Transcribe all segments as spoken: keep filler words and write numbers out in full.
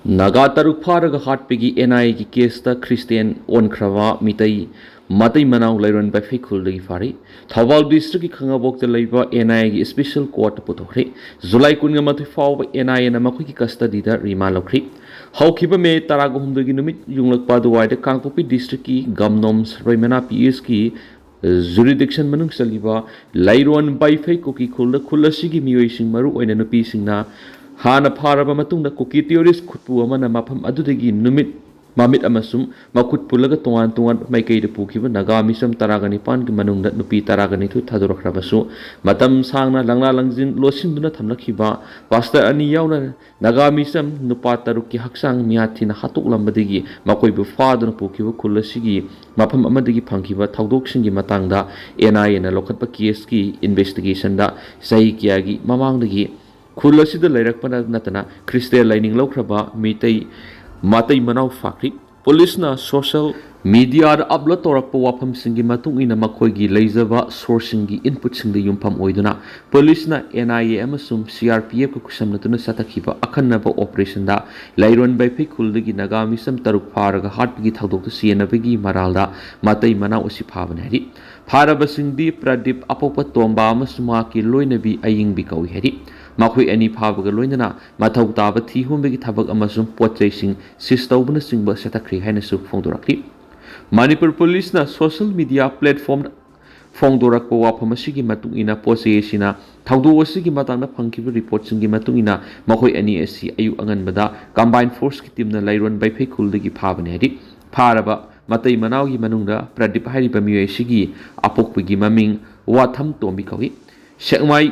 ꯅꯥꯒꯥ ꯇꯔꯨꯛ ꯐꯥꯔꯒ ꯍꯥꯠꯄꯒꯤ ꯑꯦꯟ ꯑꯥꯏ ꯑꯦꯒꯤ ꯀꯦꯁꯇ ꯈ꯭ꯔꯤꯁꯇꯤꯌꯥꯟ ꯑꯣꯟꯈ꯭ꯔꯕ ꯃꯤꯇꯩ ꯃꯇꯩ ꯃꯅꯥꯎ ꯂꯩꯔꯣꯟ ꯕꯥꯏꯐꯩ ꯈꯨꯜꯗꯒꯤ ꯐꯥꯔꯤ꯫ ꯊꯧꯕꯥꯜ ꯗꯤꯁꯇ꯭ꯔꯤꯛꯀꯤ ꯈꯥꯉꯕꯣꯛꯇ ꯂꯩꯕ ꯑꯦꯟ ꯑꯥꯏ ꯑꯦꯒꯤ ꯏꯁꯄꯦꯁꯦꯜ ꯀꯣꯔꯠꯇ ꯄꯨꯊꯣꯛꯈ꯭ꯔꯦ꯫ ꯖꯨꯂꯥꯏ ꯀꯨꯟꯒ ꯃꯥꯊꯣꯏ ꯐꯥꯎꯕ ꯑꯦꯟ ꯑꯥꯏ ꯑꯦꯅ ꯃꯈꯣꯏꯒꯤ ꯀꯁꯇꯗꯤꯗ ꯔꯤꯃꯥꯟ ꯂꯧꯈ꯭ꯔꯤ꯫ ꯍꯧꯈꯤꯕ ꯃꯦ ꯇꯔꯥꯒ ꯍꯨꯝꯗꯣꯏꯒꯤ ꯅꯨꯃꯤꯠ ꯌꯨꯡꯂꯛꯄ ꯑꯗꯨꯋꯥꯏꯗ ꯀꯥꯡꯄꯣꯛꯄꯤ ꯗꯤꯁꯇ꯭ꯔꯤꯛꯀꯤ ꯒꯝꯅꯣꯝ ꯁꯔꯣꯏ ꯃꯅꯥ ꯄꯤ ꯑꯦꯁꯀꯤ ꯖꯨꯔꯤꯗꯤꯛꯁꯟ ꯃꯅꯨꯡ ꯆꯜꯂꯤꯕ ꯂꯩꯔꯣꯟ ꯕꯥꯏꯐꯩ ꯀꯨꯀꯤ ꯈꯨꯜꯗ ꯈꯨꯜ ꯑꯁꯤꯒꯤ ꯃꯤꯑꯣꯏꯁꯤꯡ, ꯃꯔꯨ ꯑꯣꯏꯅ ꯅꯨꯄꯤꯁꯤꯡꯅ ꯍꯥꯟꯅ ꯐꯥꯔꯕ ꯃꯇꯨꯡꯗ ꯀꯨꯀꯤ ꯇꯦꯔꯣꯔꯤꯁ ꯈꯨꯠꯄꯨ ꯑꯃꯅ ꯃꯐꯝ ꯑꯗꯨꯗꯒꯤ ꯅꯨꯃꯤꯠ ꯃꯃꯤꯠ ꯑꯃꯁꯨꯡ ꯃꯈꯨꯠ ꯄꯨꯜꯂꯒ ꯇꯣꯉꯥꯟ ꯇꯣꯉꯥꯟꯕ ꯃꯥꯏꯀꯩꯗ ꯄꯨꯈꯤꯕ ꯅꯥꯒꯥ ꯃꯤꯆꯝ ꯇꯔꯥꯒ ꯅꯤꯄꯥꯟꯒꯤ ꯃꯅꯨꯡꯗ ꯅꯨꯄꯤ ꯇꯔꯥꯒ ꯅꯤꯊꯣꯏ ꯊꯥꯗꯣꯔꯛꯈ꯭ꯔꯕꯁꯨ, ꯃꯇꯝ ꯁꯥꯡꯅ ꯂꯪꯂꯥ ꯂꯪꯖꯤꯟ ꯂꯣꯠꯁꯤꯟꯗꯨꯅ ꯊꯝꯂꯛꯈꯤꯕ ꯄꯥꯁꯇꯔ ꯑꯅꯤ ꯌꯥꯎꯅ ꯅꯥꯒꯥ ꯃꯤꯆꯝ ꯅꯨꯄꯥ ꯇꯔꯨꯛꯀꯤ ꯍꯛꯆꯥꯡ ꯃꯤꯌꯥꯊꯤꯅ ꯍꯥꯠꯇꯣꯛꯂꯝꯕꯗꯒꯤ ꯃꯈꯣꯏꯕꯨ ꯐꯥꯗꯨꯅ ꯄꯨꯈꯤꯕ ꯈꯨꯜ ꯑꯁꯤꯒꯤ ꯃꯐꯝ ꯑꯃꯗꯒꯤ ꯐꯪꯈꯤꯕ ꯊꯧꯗꯣꯛꯁꯤꯡꯒꯤ ꯃꯇꯥꯡꯗ ꯑꯦꯟ ꯑꯥꯏ ꯑꯦꯅ ꯂꯧꯈꯠꯄ ꯀꯦꯁꯀꯤ ꯏꯟꯚꯦꯁꯇꯤꯒꯦꯁꯟꯗ ꯆꯍꯤ ꯀꯌꯥꯒꯤ ꯃꯃꯥꯡꯗꯒꯤ ꯈꯨꯜ ꯑꯁꯤꯗ ꯂꯩꯔꯛꯄ ꯅꯠꯇꯅ ꯈ꯭ꯔꯤꯁꯇꯤꯌꯥꯟ ꯂꯥꯏꯅꯤꯡ ꯂꯧꯈ꯭ꯔꯕ ꯃꯤꯇꯩ ꯃꯇꯩ ꯃꯅꯥꯎ ꯐꯥꯈ꯭ꯔꯤ꯫ ꯄꯨꯂꯤꯁꯅ ꯁꯣꯁꯦꯜ ꯃꯤꯗꯤꯌꯥꯗ ꯑꯞꯂꯣꯗ ꯇꯧꯔꯛꯄ ꯋꯥꯐꯝꯁꯤꯡꯒꯤ ꯃꯇꯨꯡ ꯏꯟꯅ ꯃꯈꯣꯏꯒꯤ ꯂꯩꯖꯕ ꯁꯣꯔꯁꯁꯤꯡꯒꯤ ꯏꯟꯄꯨꯠꯁꯤꯡꯗ ꯌꯨꯝꯐꯝ ꯑꯣꯏꯗꯨꯅ ꯄꯨꯂꯤꯁꯅ ꯑꯦꯟ ꯑꯥꯏ ꯑꯦ ꯑꯃꯁꯨꯡ ꯁꯤ ꯑꯥꯔ ꯄꯤ ꯑꯦꯐꯀ ꯈꯨꯠꯁꯝꯅꯗꯨꯅ ꯆꯠꯊꯈꯤꯕ ꯑꯈꯟꯅꯕ ꯑꯣꯄꯔꯦꯁꯟꯗ ꯂꯩꯔꯣꯟ ꯕꯥꯏꯐꯩ ꯈꯨꯜꯗꯒꯤ ꯅꯥꯒꯥ ꯃꯤꯆꯝ ꯇꯔꯨꯛ ꯐꯥꯔꯒ ꯍꯥꯠꯄꯒꯤ ꯊꯧꯗꯣꯛꯇ ꯆꯦꯟꯅꯕꯒꯤ ꯃꯔꯥꯜꯗ ꯃꯇꯩ ꯃꯅꯥꯎ ꯑꯁꯤ ꯐꯥꯕꯅꯤ ꯍꯥꯏꯔꯤ꯫ ꯐꯥꯔꯕꯁꯤꯡꯗꯤ ꯄ꯭ꯔꯗꯤꯞ ꯑꯄꯣꯛꯄ ꯇꯣꯝꯕ ꯑꯃꯁꯨꯡ ꯃꯍꯥꯛꯀꯤ ꯂꯣꯏꯅꯕꯤ ꯑꯌꯤꯡꯕꯤ ꯀꯧꯏ ꯍꯥꯏꯔꯤ꯫ ꯃꯈꯣꯏ ꯑꯅꯤ ꯐꯥꯕꯒ ꯂꯣꯏꯅꯅ ꯃꯊꯧ ꯇꯥꯕ ꯊꯤ ꯍꯨꯝꯕꯒꯤ ꯊꯕꯛ ꯑꯃꯁꯨꯡ ꯄꯣꯠ ꯆꯩꯁꯤꯡ ꯁꯤꯖ ꯇꯧꯕꯅꯆꯤꯡꯕ ꯆꯠꯊꯈ꯭ꯔꯤ ꯍꯥꯏꯅꯁꯨ ꯐꯣꯡꯗꯣꯔꯛꯂꯤ꯫ ꯃꯅꯤꯄꯨꯔ ꯄꯨꯂꯤꯁꯅ ꯁꯣꯁꯦꯜ ꯃꯤꯗꯤꯌꯥ ꯄ꯭ꯂꯦꯠꯐꯣꯝ ꯐꯣꯡꯗꯣꯔꯛꯄ ꯋꯥꯐꯝ ꯑꯁꯤꯒꯤ ꯃꯇꯨꯡ ꯏꯟꯅ ꯄꯣꯠ ꯆꯩ ꯑꯁꯤꯅ ꯊꯧꯗꯣꯛ ꯑꯁꯤꯒꯤ ꯃꯇꯥꯡꯗ ꯐꯪꯈꯤꯕ ꯔꯤꯄꯣꯔꯠꯁꯤꯡꯒꯤ ꯃꯇꯨꯡ ꯏꯟꯅ ꯃꯈꯣꯏ ꯑꯅꯤ ꯑꯁꯤ ꯑꯌꯨꯛ ꯑꯉꯟꯕꯗ ꯀꯝꯕꯥꯏꯟ ꯐꯣꯔꯁꯀꯤ ꯇꯤꯝꯅ ꯂꯩꯔꯣꯟ ꯕꯥꯏꯐꯩ ꯈꯨꯜꯗꯒꯤ ꯐꯥꯕꯅꯤ ꯍꯥꯏꯔꯤ꯫ ꯐꯥꯔꯕ ꯃꯇꯩ ꯃꯅꯥꯎꯒꯤ ꯃꯅꯨꯡꯗ ꯄ꯭ꯔꯗꯤꯞ ꯍꯥꯏꯔꯤꯕ ꯃꯤꯑꯣꯏ ꯑꯁꯤꯒꯤ ꯑꯄꯣꯛꯄꯒꯤ ꯃꯃꯤꯡ ꯋꯥꯊꯝ ꯇꯣꯝꯕꯤ ꯀꯧꯏ꯫ ꯁꯦꯛꯃꯥꯏ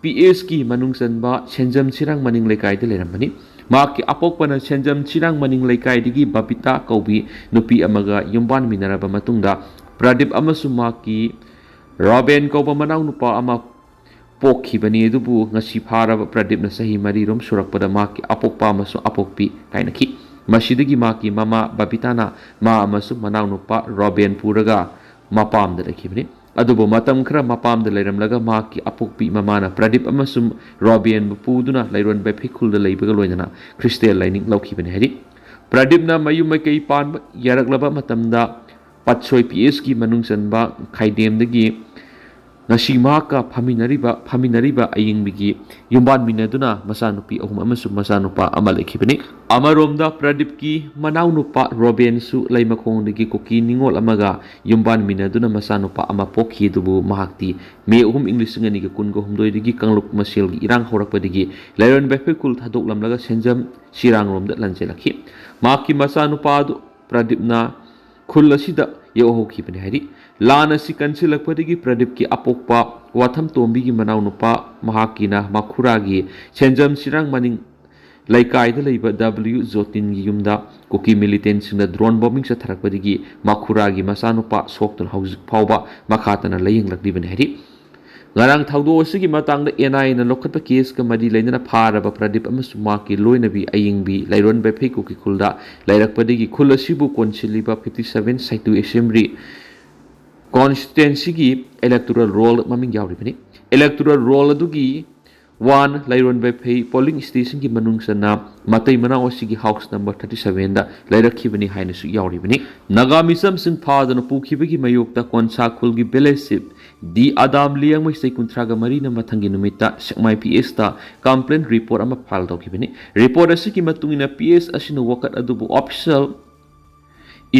ꯄꯤ ꯑꯦꯁꯀꯤ ꯃꯅꯨꯡ ꯆꯟꯕ ꯁꯦꯟꯖꯝ ꯁꯤꯔꯥꯡ ꯃꯅꯤꯡ ꯂꯩꯀꯥꯏꯗ ꯂꯩꯔꯝꯕꯅꯤ꯫ ꯃꯍꯥꯛꯀꯤ ꯑꯄꯣꯛꯄꯅ ꯁꯦꯟꯖꯝ ꯁꯤꯔꯥꯡ ꯃꯅꯤꯡ ꯂꯩꯀꯥꯏꯗꯒꯤ ꯕꯕꯤꯇꯥ ꯀꯧꯕꯤ ꯅꯨꯄꯤ ꯑꯃꯒ ꯌꯨꯝꯕꯥꯟꯃꯤꯟꯅꯔꯕ ꯃꯇꯨꯡꯗ ꯄ꯭ꯔꯗꯤꯞ ꯑꯃꯁꯨꯡ ꯃꯍꯥꯛꯀꯤ ꯔꯣꯕꯦꯟ ꯀꯧꯕ ꯃꯅꯥꯎꯅꯨꯄꯥ ꯑꯃ ꯄꯣꯛꯈꯤꯕꯅꯤ꯫ ꯑꯗꯨꯕꯨ ꯉꯁꯤ ꯐꯥꯔꯕ ꯄ꯭ꯔꯗꯤꯞꯅ ꯆꯍꯤ ꯃꯔꯤꯔꯣꯝ ꯁꯨꯔꯛꯄꯗ ꯃꯍꯥꯛꯀꯤ ꯑꯄꯣꯛꯄ ꯑꯃꯁꯨꯡ ꯑꯄꯣꯛꯄꯤ ꯀꯥꯏꯅꯈꯤ꯫ ꯃꯁꯤꯗꯒꯤ ꯃꯍꯥꯛꯀꯤ ꯃꯃꯥ ꯕꯕꯤꯇꯥꯅ ꯃꯥ ꯑꯃꯁꯨꯡ ꯃꯅꯥꯎꯅꯨꯄꯥ ꯔꯣꯕꯦꯟ ꯄꯨꯔꯒ ꯃꯄꯥꯝꯗ ꯂꯩꯈꯤꯕꯅꯤ꯫ ꯑꯗꯨꯕꯨ ꯃꯇꯝ ꯈꯔ ꯃꯄꯥꯝꯗ ꯂꯩꯔꯝꯂꯒ ꯃꯍꯥꯛꯀꯤ ꯑꯄꯣꯛꯄꯤ ꯃꯃꯥꯅ ꯄ꯭ꯔꯗꯤꯞ ꯑꯃꯁꯨꯡ ꯔꯣꯕꯦꯟꯕꯨ ꯄꯨꯗꯨꯅ ꯂꯩꯔꯣꯟ ꯕꯦꯐꯩ ꯈꯨꯜꯗ ꯂꯩꯕꯒ ꯂꯣꯏꯅꯅ ꯈ꯭ꯔꯤꯁꯇꯦꯜ ꯂꯥꯏꯅꯤꯡ ꯂꯧꯈꯤꯕꯅꯤ ꯍꯥꯏꯔꯤ꯫ ꯄ꯭ꯔꯗꯤꯞꯅ ꯃꯌꯨꯝ ꯃꯀꯩ ꯄꯥꯟꯕ ꯌꯥꯔꯛꯂꯕ ꯃꯇꯝꯗ ꯄꯠꯁꯣꯏ ꯄꯤ ꯑꯦꯁꯀꯤ ꯃꯅꯨꯡ ꯆꯟꯕ ꯈꯥꯏꯗꯦꯝꯗꯒꯤ ꯉꯁꯤ ꯃꯍꯥꯛꯀ ꯐꯝꯃꯤꯟꯅꯔꯤꯕ ꯐꯝꯃꯤꯟꯅꯔꯤꯕ ꯑꯌꯤꯡꯕꯤꯒꯤ ꯌꯨꯝꯕꯥꯟꯃꯤꯟꯅꯗꯨꯅ ꯃꯆꯥꯅꯨꯄꯤ ꯑꯍꯨꯝ ꯑꯃꯁꯨꯡ ꯃꯆꯥꯅꯨꯄꯥ ꯑꯃ ꯂꯩꯈꯤꯕꯅꯤ꯫ ꯑꯃꯔꯣꯝꯗ ꯄ꯭ꯔꯗꯤꯞꯀꯤ ꯃꯅꯥꯎꯅꯨꯄꯥ ꯔꯣꯕꯦꯟꯁꯨ ꯂꯩꯃꯈꯣꯡꯗꯒꯤ ꯀꯨꯀꯤ ꯅꯤꯉꯣꯜ ꯑꯃꯒ ꯌꯨꯝꯕꯥꯟꯃꯤꯟꯅꯗꯨꯅ ꯃꯆꯥꯅꯨꯄꯥ ꯑꯃ ꯄꯣꯛꯈꯤ꯫ ꯑꯗꯨꯕꯨ ꯃꯍꯥꯛꯇꯤ ꯃꯦ ꯑꯍꯨꯝ, ꯏꯪ ꯂꯤꯁꯤꯡ ꯑꯅꯤꯒ ꯀꯨꯟꯒ ꯍꯨꯝꯗꯣꯏꯗꯒꯤ ꯀꯥꯡꯂꯨꯞ ꯃꯁꯦꯜꯒꯤ ꯏꯔꯥꯡ ꯍꯧꯔꯛꯄꯗꯒꯤ ꯂꯩꯔꯣꯟ ꯕꯦꯐꯩ ꯈꯨꯜ ꯊꯥꯗꯣꯛꯂꯝꯂꯒ ꯁꯦꯟꯖꯝ ꯁꯤꯔꯥꯡꯂꯣꯝꯗ ꯂꯥꯟꯖꯦꯜꯂꯛꯈꯤ꯫ ꯃꯍꯥꯛꯀꯤ ꯃꯆꯥꯅꯨꯄꯥ ꯑꯗꯨ ꯄ꯭ꯔꯗꯤꯞꯅ ꯈꯨꯜ ꯑꯁꯤꯗ ꯌꯧꯍꯧꯈꯤꯕꯅꯤ ꯍꯥꯏꯔꯤ꯫ ꯂꯥꯟ ꯑꯁꯤ ꯀꯟꯁꯤꯜꯂꯛꯄꯗꯒꯤ ꯄ꯭ꯔꯗꯤꯞꯀꯤ ꯑꯄꯣꯛꯄ ꯋꯥꯊꯝ ꯇꯣꯝꯕꯤꯒꯤ ꯃꯅꯥꯎꯅꯨꯄꯥ ꯃꯍꯥꯛꯀꯤꯅ ꯃꯈꯨꯔꯥꯒꯤ ꯁꯦꯟꯖꯝ ꯁꯤꯔꯥꯡ ꯃꯅꯤꯡ ꯂꯩꯀꯥꯏꯗ ꯂꯩꯕ ꯗꯕ꯭ꯂꯤꯎ ꯖꯣꯇꯤꯟꯒꯤ ꯌꯨꯝꯗ ꯀꯨꯀꯤ ꯃꯤꯂꯤꯇꯦꯟꯁꯤꯡꯅ ꯗ꯭ꯔꯣꯟ ꯕꯣꯝꯕꯤꯡ ꯆꯠꯊꯔꯛꯄꯗꯒꯤ ꯃꯈꯨꯔꯥꯒꯤ ꯃꯆꯥꯅꯨꯄꯥ ꯁꯣꯛꯇꯨꯅ ꯍꯧꯖꯤꯛ ꯐꯥꯎꯕ ꯃꯈꯥ ꯇꯥꯅ ꯂꯥꯌꯦꯡꯂꯛꯂꯤꯕꯅꯤ ꯍꯥꯏꯔꯤ꯫ ꯉꯔꯥꯡ ꯊꯧꯗꯣꯛ ꯑꯁꯤꯒꯤ ꯃꯇꯥꯡꯗ ꯑꯦꯟ ꯑꯥꯏ ꯑꯦꯅ ꯂꯧꯈꯠꯄ ꯀꯦꯁꯀ ꯃꯔꯤ ꯂꯩꯅꯅ ꯐꯥꯔꯕ ꯄ꯭ꯔꯗꯤꯞ ꯑꯃꯁꯨꯡ ꯃꯍꯥꯛꯀꯤ ꯂꯣꯏꯅꯕꯤ ꯑꯌꯤꯡꯕꯤ ꯂꯩꯔꯣꯟ ꯕꯦꯐꯩ ꯀꯨꯀꯤ ꯈꯨꯜꯗ ꯂꯩꯔꯛꯄꯗꯒꯤ ꯈꯨꯜ ꯑꯁꯤꯕꯨ ꯀꯣꯟꯁꯤꯜꯂꯤꯕ fifty seven ꯁꯥꯏꯇꯨ ꯑꯦꯁꯦꯝꯕ꯭ꯂꯤ ꯀꯣꯟꯁꯇꯤꯇ꯭ꯋꯦꯟꯁꯤꯒꯤ ꯏꯂꯦꯛꯇꯣꯔꯦꯜ ꯔꯣꯜ ꯃꯃꯤꯡ ꯌꯥꯎꯔꯤꯕꯅꯤ꯫ ꯏꯂꯦꯛꯇꯣꯔꯦꯜ ꯔꯣꯜ ꯑꯗꯨꯒꯤ ꯋꯥꯟ ꯂꯩꯔꯣꯟ ꯕꯦꯐꯩ ꯄꯣꯂꯤꯡ ꯁ꯭ꯇꯦꯁꯟꯒꯤ ꯃꯅꯨꯡ ꯆꯟꯅ ꯃꯇꯩ ꯃꯅꯥꯎ ꯑꯁꯤꯒꯤ ꯍꯥꯎꯁ ꯅꯝꯕꯔ thirty sevenꯗ ꯂꯩꯔꯛꯈꯤꯕꯅꯤ ꯍꯥꯏꯅꯁꯨ ꯌꯥꯎꯔꯤꯕꯅꯤ꯫ ꯅꯥꯒꯥ ꯃꯤꯆꯝꯁꯤꯡ ꯐꯥꯗꯨꯅ ꯄꯨꯈꯤꯕꯒꯤ ꯃꯥꯌꯣꯛꯇ ꯀꯣꯟꯁꯥ ꯈꯨꯜꯒꯤ ꯚꯤꯂꯦꯖ ꯆꯤꯐ ꯗꯤ ꯑꯗꯥꯝ ꯂꯤꯌꯥꯡꯃꯩ ꯆꯍꯤ ꯀꯨꯟꯊ꯭ꯔꯥꯒ ꯃꯔꯤꯅ ꯃꯊꯪꯒꯤ ꯅꯨꯃꯤꯠꯇ ꯁꯦꯛꯃꯥꯏ ꯄꯤ ꯑꯦꯁꯇ ꯀꯝꯄ꯭ꯂꯦꯟ ꯔꯤꯄꯣꯔꯠ ꯑꯃ ꯐꯥꯏꯜ ꯇꯧꯈꯤꯕꯅꯤ꯫ ꯔꯤꯄꯣꯔꯠ ꯑꯁꯤꯒꯤ ꯃꯇꯨꯡ ꯏꯟꯅ ꯄꯤ ꯑꯦꯁ ꯑꯁꯤꯅ ꯋꯥꯀꯠ ꯑꯗꯨꯕꯨ ꯑꯣꯐꯤꯁꯤꯌꯦꯜ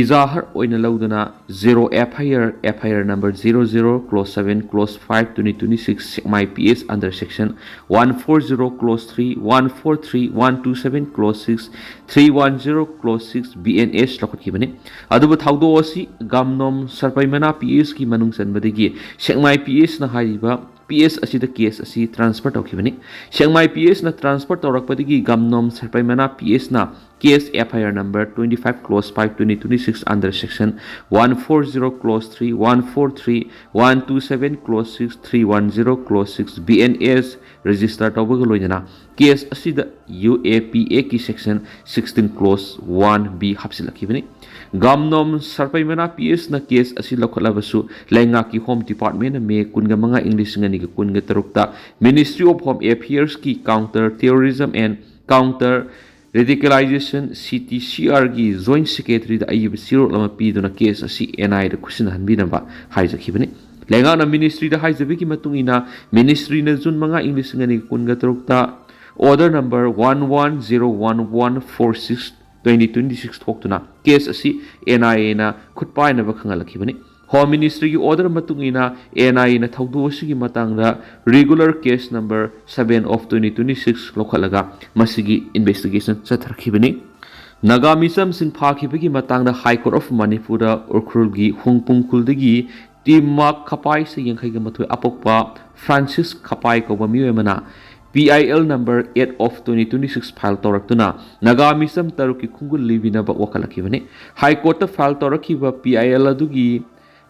ꯏꯖꯥꯍꯔ ꯑꯣꯏꯅ ꯂꯧꯗꯨꯅ zero F I R, F I R number zero zero, clause seven, clause five, twenty twenty-six, Sekmai P S under section one four zero, clause three, one four three, one two seven, clause six, three one zero, clause six, B N S ꯂꯧꯈꯠꯈꯤꯕꯅꯤ꯫ ꯑꯗꯨꯕꯨ ꯊꯧꯗꯣꯛ ꯑꯁꯤ ꯒꯝꯅꯣꯝ ꯁꯔꯄꯩꯃꯅꯥ P S ꯀꯤ ꯃꯅꯨꯡ ꯆꯟꯕꯗꯒꯤ ꯁꯦꯛꯃꯥꯏ P S ꯅ ꯍꯥꯏꯔꯤꯕ P S ꯑꯁꯤꯗ case ꯑꯁꯤ transfer ꯇꯧꯈꯤꯕꯅꯤ꯫ ꯁꯦꯛꯃꯥꯏ P S ꯅ ꯇ꯭ꯔꯥꯟꯁꯐꯔ ꯇꯧꯔꯛꯄꯗꯒꯤ ꯒꯝꯅꯣꯝ ꯁꯔꯄꯩꯃꯅꯥ P S ꯅ case F I R number twenty-five clause five twenty twenty-six under section one forty clause three, one forty-three, one twenty-seven clause six, three ten clause six, B N S register ꯇꯧꯕꯒ ꯂꯣꯏꯅꯅ case ꯑꯁꯤꯗ U A P Act ꯀꯤ section sixteen clause one B ꯍꯥꯞꯆꯤꯜꯂꯛꯈꯤꯕꯅꯤ꯫ ꯒꯥꯝꯅꯣꯝ ꯁꯔꯄꯩꯃꯅꯥ P S ꯅ case ꯑꯁꯤ ꯂꯧꯈꯠꯂꯕꯁꯨ, ꯂꯩꯉꯥꯛꯀꯤ Home Department ꯅ May ꯀꯨꯟꯃꯉꯥ, ꯏꯪ ꯂꯤꯁꯤꯡ ꯑꯅꯤꯒ ꯀꯨꯟꯒ ꯇꯔꯨꯛꯇ Ministry of Home Affairs ꯀꯤ Counter Terrorism and Counter Radicalization, C T C R ꯒꯤ Joint Secretary ꯗ ꯑꯏꯕ ꯆꯦꯔꯣꯜ ꯑꯃ ꯄꯤꯗꯨꯅ case ꯑꯁꯤ N I A ꯗ ꯈꯨꯠꯁꯤꯟꯅꯍꯟꯕꯤꯅꯕ ꯍꯥꯏꯖꯈꯤꯕꯅꯤ꯫ ꯂꯩꯉꯥꯛꯅ Ministry ꯗ ꯍꯥꯏꯖꯕꯒꯤ ꯃꯇꯨꯡ ꯏꯟꯅ, Ministry ꯅ June ꯃꯉꯥ, ꯏꯪ ꯂꯤꯁꯤꯡ ꯑꯅꯤꯒ ꯀꯨꯟꯒ ꯇꯔꯨꯛꯇ order number one one zero one one four six twenty twenty-six ꯊꯣꯛꯇꯨꯅ case ꯑꯁꯤ N I A ꯅ ꯈꯨꯠ ꯄꯥꯏꯅꯕ ꯈꯪꯍꯜꯂꯛꯈꯤꯕꯅꯤ꯫ Home Ministry ꯒꯤ order ꯃꯇꯨꯡ ꯏꯟꯅ N I A ꯅ ꯊꯧꯗꯣꯛ ꯑꯁꯤꯒꯤ ꯃꯇꯥꯡꯗ regular case number seven of twenty twenty-six ꯂꯧꯈꯠꯂꯒ ꯃꯁꯤꯒꯤ investigation ꯆꯠꯊꯔꯛꯈꯤꯕꯅꯤ꯫ ꯅꯥꯒꯥ ꯃꯤꯆꯝꯁꯤꯡ ꯐꯥꯈꯤꯕꯒꯤ ꯃꯇꯥꯡꯗ High Court of Manipur ꯗ ꯎꯈ꯭ꯔꯨꯜꯒꯤ ꯍꯨꯡꯄꯨꯡ ꯈꯨꯜꯗꯒꯤ ꯇꯤꯃꯥꯛ ꯈꯄꯥꯏ ꯆꯍꯤ ꯌꯥꯡꯈꯩꯒ ꯃꯥꯊꯣꯏ ꯑꯄꯣꯛꯄ ꯐ꯭ꯔꯥꯟꯁꯤꯁ ꯈꯄꯥꯏ ꯀꯧꯕ ꯃꯤꯑꯣꯏ ꯑꯃꯅ P I L number eight of twenty twenty-six file ꯇꯧꯔꯛꯇꯨꯅ Naga ꯃꯤꯆꯝ ꯇꯔꯨꯛꯀꯤ ꯈꯣꯡꯒꯨꯜ ꯂꯤꯕꯤꯅꯕ ꯋꯥꯀꯠꯂꯛꯈꯤꯕꯅꯤ꯫ High Court ꯇ file ꯇꯧꯔꯛꯈꯤꯕ P I L ꯑꯗꯨꯒꯤ